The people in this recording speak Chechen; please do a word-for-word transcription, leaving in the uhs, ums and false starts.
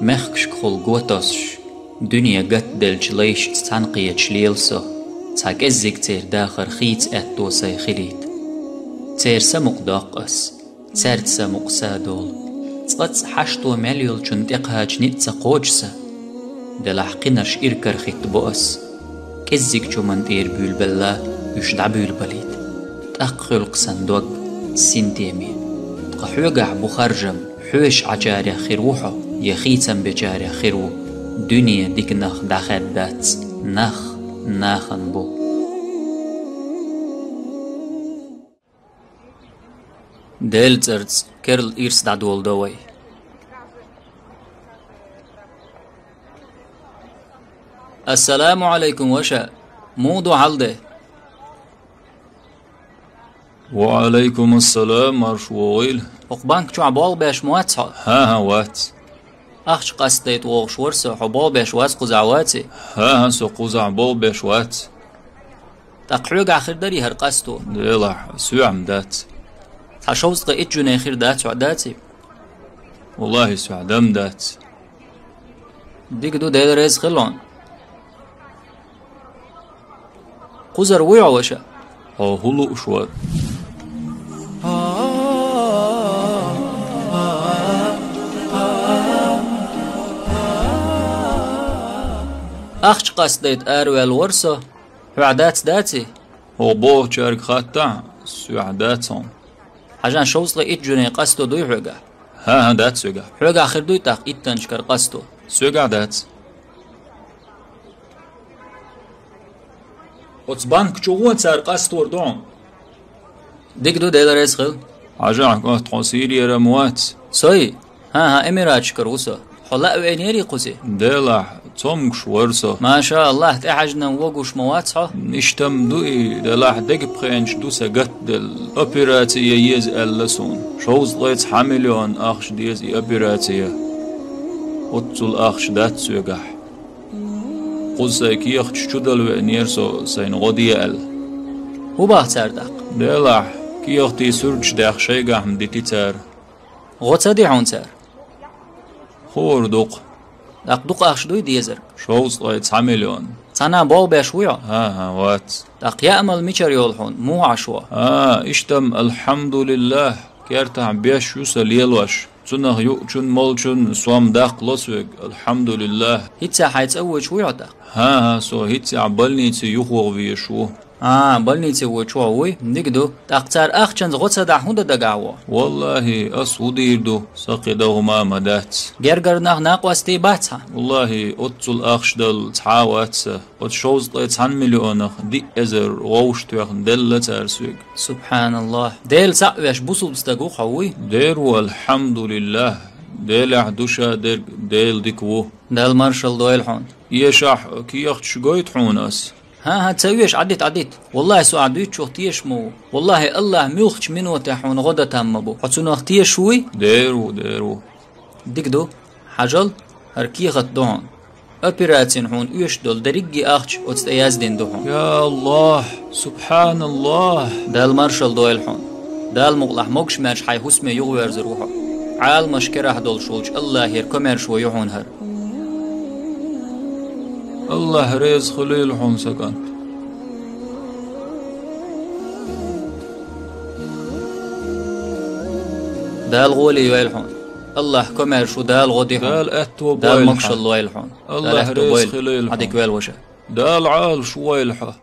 Мехкашкахула го тосуш, дуьне гатделлачу лайшца цхьаьна кхеташ лела со, цхьа кӀеззиг церан дахар хийца аьтто сайн хилийта. Церан самукъа доккху ас, цаьрца самукъа са а долу. Цкъацкъа хьашто мел йолчунна тӀекхача ницкъ ца кхочу сан. Делахь кхинарш иракарахӀиттабо ас. КӀеззигчу хӀуманна тӀера буьйлабелла уьш дӀабуьйлабалийта. ТӀаккха хуьлу-кх сан дог синтеме. Ткъа хьоьгахь бу харжам, хьоьжуш Ӏачарех хир ву хьо, я хийцам бечарех хир ву. Дуьне дика нах дӀахаьддац, нах нахана бу. Делан цӀарца керла ирс дӀадоладо вай. Ассаламу Ӏалайкум, ваша. Муха ду хьал де? Ва Ӏалайкум ассалам, марша вогӀийла. ХӀокху банка чохь болх беш ма вац хьо? ХӀан-хӀа, вац. Ахча къастадайта вогӀуш вара со, хьо болх беш вац кхузахь, ваций? ХӀан-хӀа, со кхузахь болх беш вац. ТӀаккха хьоьгахь хир дарий хӀара къасто? Делахь, соьгахь дац. Цхьа шовзткъе итт жуьне хир дац хьо, даций? Валлахьи, соьгахь дан дац. Дика ду, Дела реза хила хьуна. Кхузара вуй хьо, ваша? Хьо хӀун лууш вара? Ахча къастадайта араваьлла вара со. Хьоьгахь дац, даций? ХӀокху бохучаьрга хаттахь, соьгахь дац хьуна. Хьажа, шовзткъе итт жуьне къасто дуй хьоьгахь? ХӀан-хӀа, дац соьгахь. Хьоьгахь хир дуй тӀаккха иттанчу кара къасто? Соьгахь дац. Оцу банка чу гӀо, цара къастор ду хьуна. Дика ду, Дела реза хила. Хьажахь, кӀант, хьо Сирера ма вац? Сой? ХӀан-хӀа, Эмираташкара ву со. Хьо лаа веанерий кхузий? Делахь, цомгуш вара со. Маша Аллах, тӀехьажнан вогуш ма вац хьо? Иштта-м ду и, делахь, дегапхенаш ду сан гатделла. Операция ян еза аьлла суна. Шовзткъе цхьа миллион ахча деза и операция. Оццул ахча дац соьгахь. Кхуза сайн кехаташ чу дала веанера со, сайна гӀо де аьлла. ХӀун боху цара тӀаккха? Делахь, кехатийн суьрташ даьхна шайгахь-м дити цара. ГӀо ца ди хьуна цара? Хуур ду-кх. ТӀаккха дукха ахча дуй дезарг? Шовзткъе цхьа миллион. Цхьана болх беш вуй хьо? ХӀан-хӀа, вац. ТӀаккха яа-мала мичара йолу хьуна, муха Ӏаш ву? А, иштта-м, алхьамдулиллах, кертахь беш ю сан лелош. Цунах юучун, молчун сом даккха ло соьга, алхьамдулиллах. ХӀинца хьайн цӀа воьдуш вуй хьо тӀаккха? ХӀан-хӀа, со хӀинца больнице юхавогӀа везаш ву. А, больнице воьдуш ву хьо, вуй? Дика ду. ТӀаккха цара ахчанца гӀо ца дахь, хӀун дан дагахь ву? Валлахьи, ас хӀун дийр ду, сан кхин дан хӀума а ма дац. Гергара нах, накъостий бац хьан? Валлахьи, оццул ахча дала цхьа а вац сан. Оцу шовзткъе цхьана миллионах диъ эзар вовшахтоьхна делла цара соьга. Субханаллах. Дела цхьаъ веш бусулба стаг ву-кх хьо, вуй? Дера ву, алхьамдулиллах. Делехь ду ша дерг, Дела дика ву. Дала маршалла дойла хьуна. Эшахь, кехаташ гойту хьуна ас? ХӀан-хӀа, ца оьшу, Ӏадита, Ӏадита. Валлахьи, со ахь дуьйцучух тешаш ма ву. Валлахьи, Аллах муьлххачу минотехь хьуна гӀо дан там ма бу. Хьо цунах тешаш вуй? Дера ву, дера ву. Дика ду. Хьажал, хӀара кехат ду хьуна. Операцина хьуна оьшуш долу дерриге а ахча оцу тӀе яздина ду хьуна. Я Аллах! Субханаллах! Дала маршалла дойла хьуна. Дала мукъалахь могуш-маьрша хьайн хӀусаме юхаверзар ву хьо. Ӏаламаш керахь долуш волчу Аллахера комаьршо ю хьуна хӀара. Аллах реза хуьлийла хьуна, сан кӀант. Дала гӀоле йойла хьуна. Аллах комаьрша ву, Дала гӀо ди хьуна. Дала аьтто бойла хьан. Дала могушалла лойла хьуна. Аллах реза хуьлийла хьуна. Дала аьтто бойла. Хьадика вел, ваша. Дала Ӏалаш войла хьо.